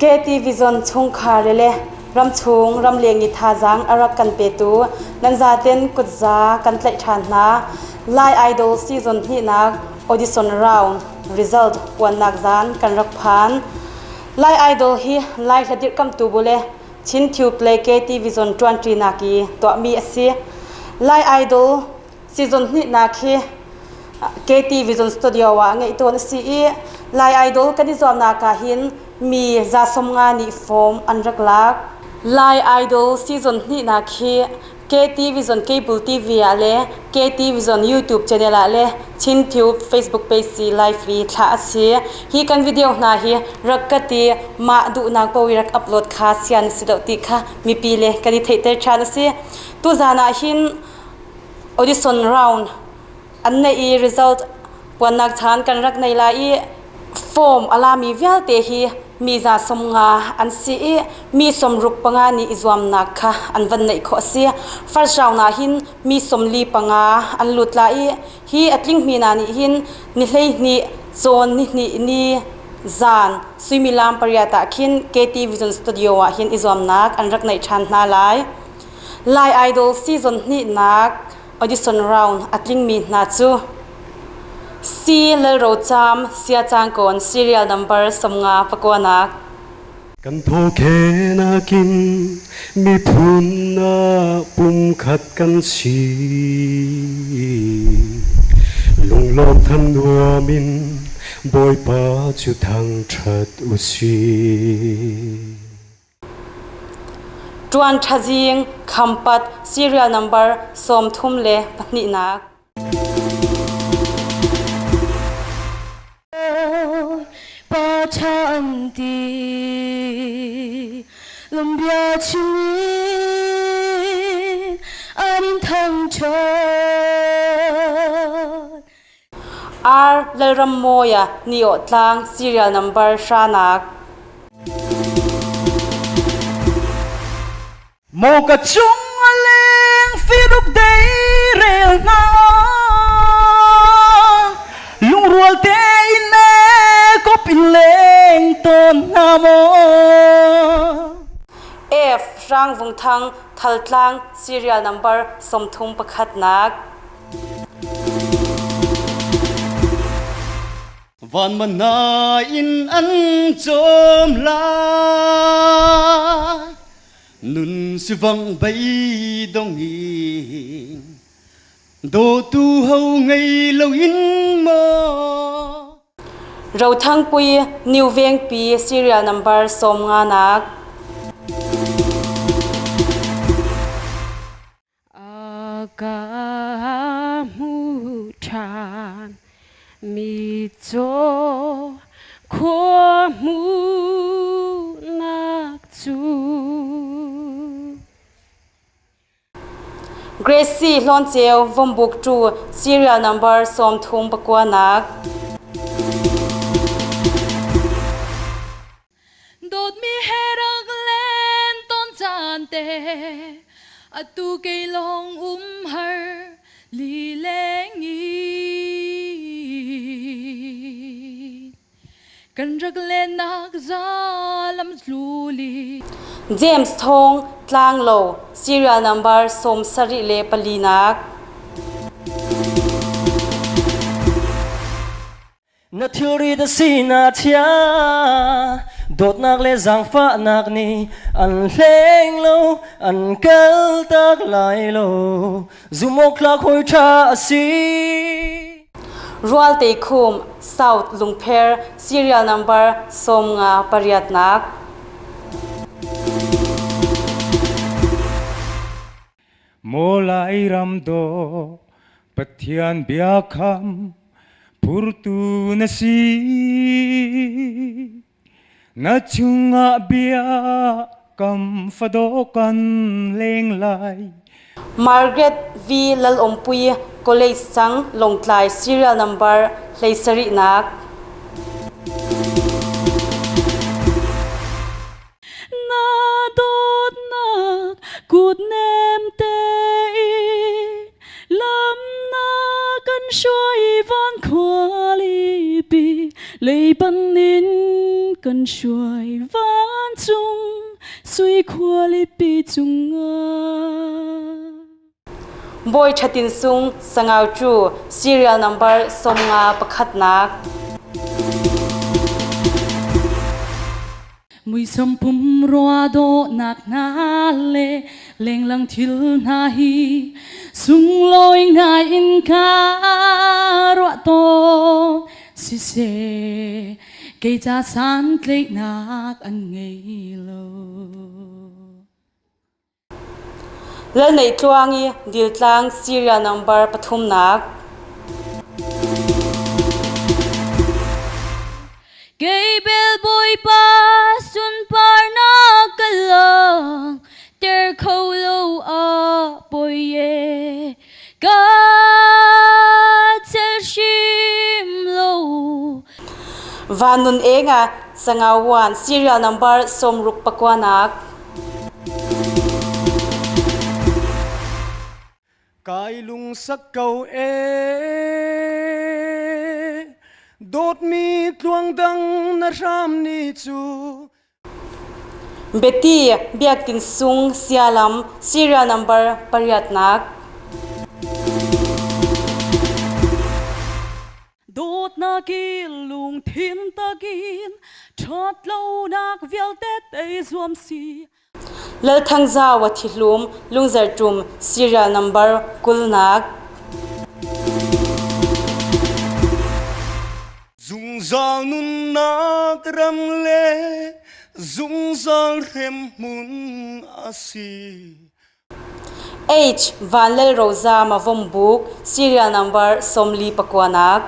KT Vision chungkhar le ramchung ramleng i thazaang a rak kan petu nan zaten kutza kan tlaih ṭhan hna. Lai Idol season hnihnak audition round result puannak zan kan rak phan. Lai Idol hi Lai hla dirhkamhtu bu le Chin Tube le KT Vision ṭuanṭinak i tuahmi a si. Lai Idol season hnihnak hi KT Vision Studio ah ngeih tawn a si i Lai Idol kan i zuamnak ah hin mi 150 nih form an rak lak. Lai Idol season hnihnak hi KT Vision Cable TV ah le KT Vision YouTube channel ah le Chin Tube Facebook page si live i thlah a si. Hi kan video hna hi rak ka ti mah duhnak paoh i rak upload kha sian a si lo ti kha mipi le kan i theihter ṭhan a si. Tuzaan ah hin audition round an neih i result puannak chan kan rak nei lai i form a lami vialte hi mi 150 an si i mi 65 nih i zuamnak kha an van neih khawh a si. First round ah hin mi 45 an lut lai i hi a tlingmi hna nih hin ni 12 cawn ni hnih ni zan suimilam 8 ah khin KT Vision Studio ah hin i zuamnak an rak neih ṭhan hna lai. Lai Idol season hnihnak audition round a tlingmi hna cu C. Lalrocam Siacangkawn serial number 59 nak. Kan thawkhenak in miphun ah pumkhat kan si. Lunglawm thanuam in Bawipa cu thangṭhat u sih. Ṭuan ṭhazing Khampat serial number 32 nak. Pa ṭha an ti lumbia chim an in thangṭhat. R. Lalrammawia Niawhtlang serial number hranak. Maw ka chung a leng firuk dei rel hna lungrual tein e kop in leng tawn hna maw. F. Hrangvung Thang Thaltlang serial number 31 nak. Van mana in an cawm lai nun sivang beidong in dawtu ho ngei lo in maw. Rothangpui New Vengpi serial number 50 nak. A ka hmu ṭhan mitcaw khua hmuhnak cu. Gracie Hlawnceu Vombuk ṭu serial number 39 nak. Dawtmi he rak len tawn caan te atu kei lawng um har lileng in kan rak lennak zalam tluli. James Thawng Tlanglo serial number 74 nak. Na thilri na si na chia dawtnak le zaangfahnak nih an hleng lo an kal tak lai lo zumh tlak hawi ṭha a si. Rualte Khum South Lungpher serial number 58 nak. Maw Lairam dawh Pathian biakam phurtu na si. Na chungah biakam fadaw kan leng lai. Margaret V. Lalawmpui College Sang Lawngtlai serial number 17 nak. Na dawtnak kut nem tein lam na kan hruai van khualipi lei panin kan hruai vancung sui khualipi cungah. Bawi Ṭha Tin Sung Sangau cu serial number 51 pakhatnak. Muisam pumrua dawhnak hna le lenglang thil hna hi sunglawi ngai in ka ruah tawn siseh kei ca santlaihnak an ngei lo. Lalneihtluang i Diltlang serial number pathumnak. Kei bel Bawipa sunparnak ka lang ter kho lo a poi e ka cel hrim lo. Van Nun Eng ah Sangau 1 serial number 60 pakuanak. Kai lungsak ko e dawtmi tluang dang na hram ni cu Betty Biaktin Sung Sialam serial number pariatnak. Dawtnak in lungthin takin ṭhatlonak vialte tei zuam si. Lalthangzau a thihlum Lungzarhṭum serial number 20nak. Zungzal nunnak ram le zungzal hremhmun a si. H. Vanlalrozama Vombuk, serial number 49nak.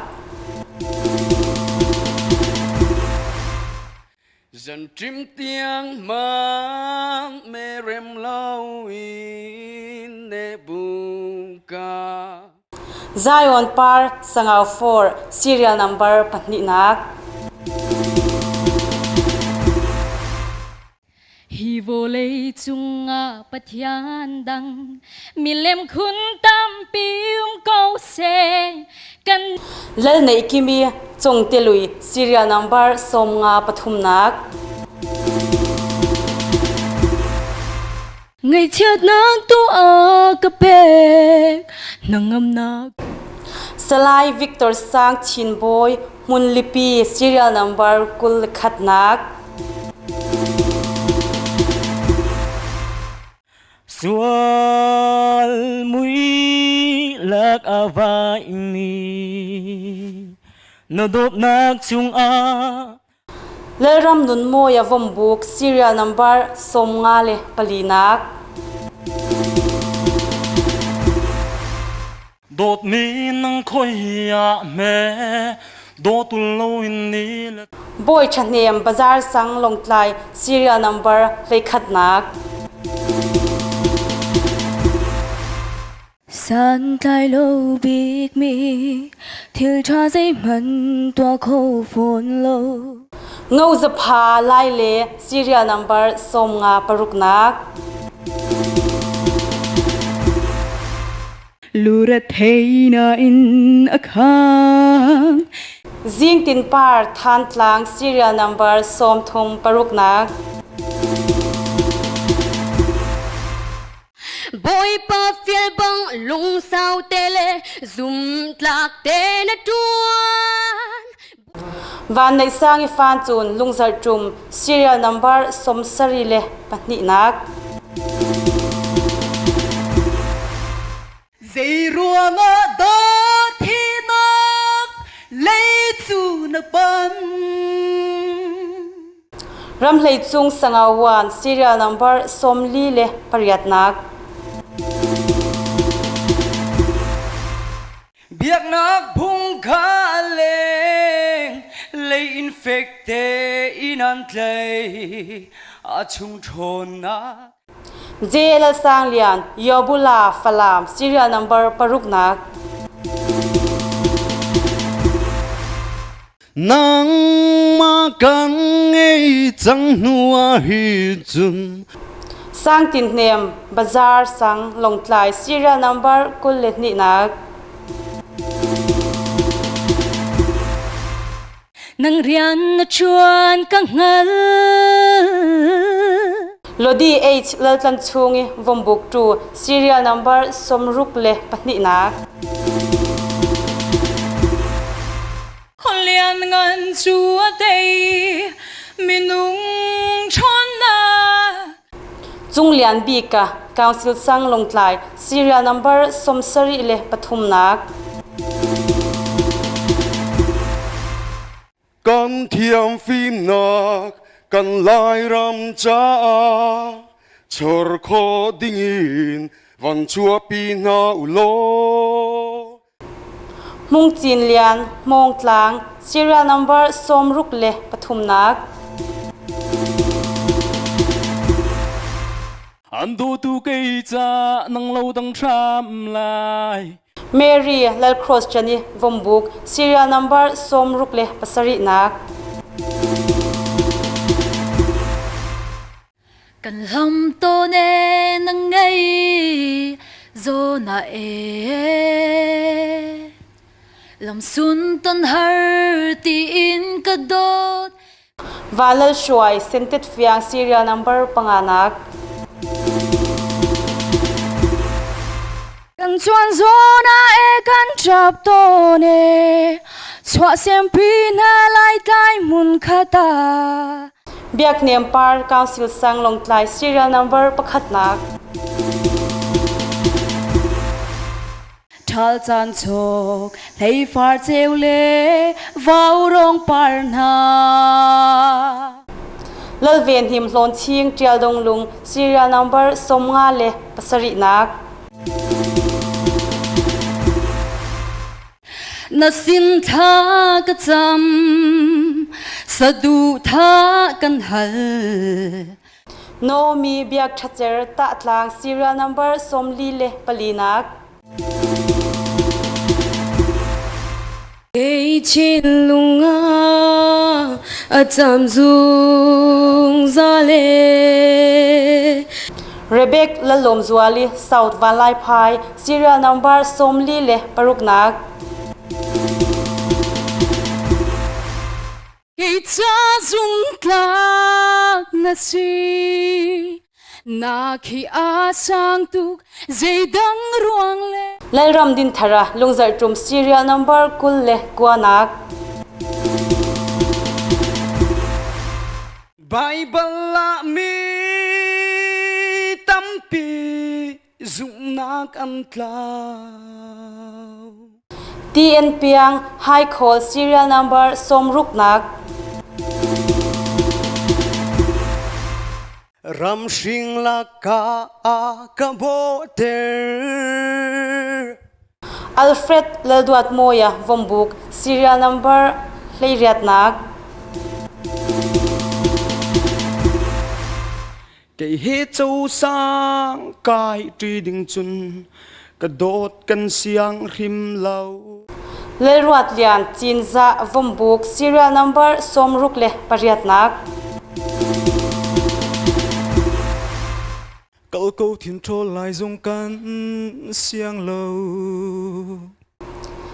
Zanṭim tiang hmang me rem lo in ne buka. Zion Par Sangau 4, serial number pahnihnak. Hi vawlei cungah Pathian dang milem khun tampi um ko seh kan Lal Neih Kimi Congtelui serial number 53 pathumnak. Ngaihchiatnak tu a ka pek hnangamnak Salai Victor Sang Chin Bawi Hmunlipi serial number 21nak. Sual mui lak a vai mi na dawtnak chungah Lalram Nunmawi a Vombuk serial number 54nak. Dawtmi nang khoi ah hme dawtul loin ni le Bawi Ṭhahnem Bazar Sang Lawngtlai serial number 11nak. Santlai lo bikmi thil ṭha zeihmanh tuah kho fawn lo. Ngozapha Lai le serial number 56 nak. Lurethei nain a khang. Zingtin Par Thantlang serial number 36 nak. Bawipa fial bang lungsau te le zumtlak te na ṭuan. Van Neih Sang i fan cun lungzarh ṭum serial number 72nak. Zei ruangah dah thihnak lei cu na panh? Ramhleicung Sangauan serial number 48nak. Biaknak phung kha leng lei in fek tein an tlai a chung ṭhawnnak. J. Lalsang Lian, Yobula, Falam, serial number paruknak. Nangmah kan ngei cang hnu ah hi cun Sang Tin Hnem, Bazar Sang, Lawngtlai, serial number 22nak. Nang rian na ṭuan ka hngal. Lodi H Laltlan chung i Vombuk tu serial number 62 nak. Khualian ngan cu a tei minung ṭhawnnak. Cung Lian Bik ah Council Sang Lawngtlai serial number 73 nak. Kan thiam fimnak kan Lairam caah chor kho dingin van chuahpi hna u law. Hmung Cin Lian, Hmawngtlang, serial number 63 nak. An dawtu kei ca nang lo dang hram lai. Mary Lalcross Jani Vombuk serial number 67 nak. Kan hlam tawn e nang ngei zo na e lamsun ton har tiin ka dawt. Valal Shuai Sentet Fiang serial number panganak. Kan chuan zona e kan trap tawn e chuah siampi hna lai tlai hmun khata. Biak Nem Par Council Sang Lawngtlai serial number pakhatnak. Ṭhal caan chok hlei far ceu le vaurawng par hna. Lalven Him Hlawn Ching Ṭial Dong Lung serial number 57 nak. Na sin thla ka cam, saduhthah kan hal. Naomi Biak Ṭhacer Tahtlang serial number 44 nak. Kei thinlung ah a cam zungzal e. Rebek Lalawmzuali South Vanlaiphai serial number 46 nak. Kei ca zungtlak na si na khi a sang tuk zeidang ruang le. Lalram Dinthara Lungzarh Tum serial number 29 nak. Baibal ah mi tampi zumhnak an tlau. TN Piang High Call serial number 60 nak. Ramhring laka ka bawhter. Alfred Lalduat Mawia Vombuk serial number 18 nak. Kei he cho sang kai ṭi ding cun ka dawt kan siang hrim lo. Lalruat Lian Cinzah Vombuk serial number 68 nak. Kal ko thin ṭhawl lai zong kan siang lo.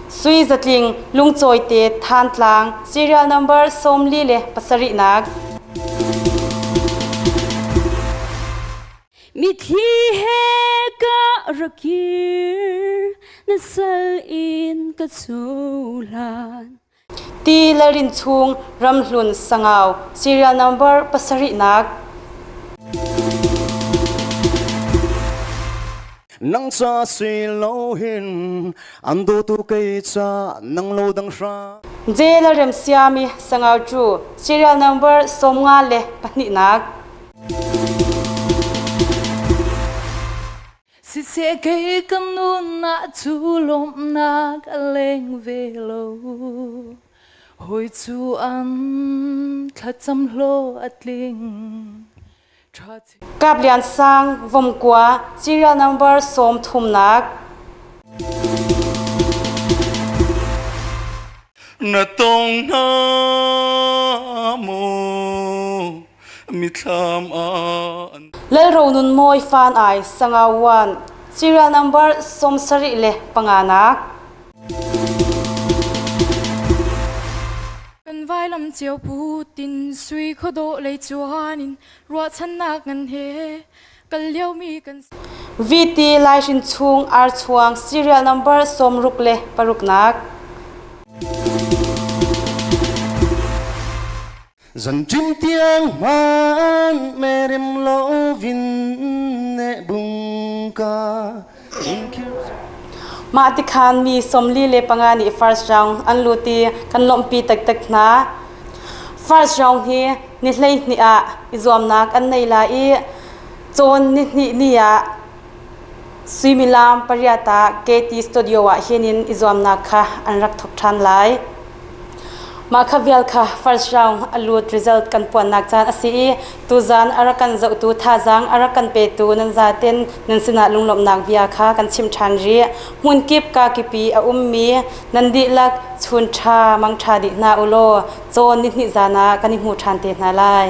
Sui Zatling Lungcawite Thantlang serial number 47 nak. Mitthli he ka rakir na sal in ka cohlan. Ti Lalrin chung Ramhlun Sangau serial number 7 nak. Nang ca si lo hin an dawtu kei ca nang lo dang hra. J Lalrem Siami Sangau cu serial number 52 nak. Siseh kei ka nunnak cu lawmhnak a leng ve lo. Hawi cu an thlacam hlawh a tling. Kap Lian Sang, Vomkua, serial number 30 nak. Na tong hna maw mithlam ah an Lalro Nun Mawi Fan Ai Sangawan serial number 75 nak. Kan vailam. Thlacam cio putin sui khuadawh lei cuan in ruahchannak ngan he kal liomi kan si. VT Laihrin chung archuang serial number sawmruk le paruknak. Zanṭim tiang hmaan merem lovin ne bungka Mah tikhan mi 45 nih first round an lut i kan lawmhpi taktak hna. First round hi ni 12 ah i zuamnak an nei lai i cawn ni hnih ni ah suimilam pariat ah KT Studio ah hin in i zuamnak kha an rak thawk ṭhan lai. Mah kha vial kha first round a lut result kan puannak caan a si i tuzaan a rak kan zohtu thazaang a rak kan petu nan zaten nan sinah lunglawmhnak bia kha kan chim ṭhan rih. Hmunkip kakip i a ummi nan dihlak chun ṭha mang ṭha dih hna u law cawn nihnih zaan ah kan i hmu ṭhan te hna lai.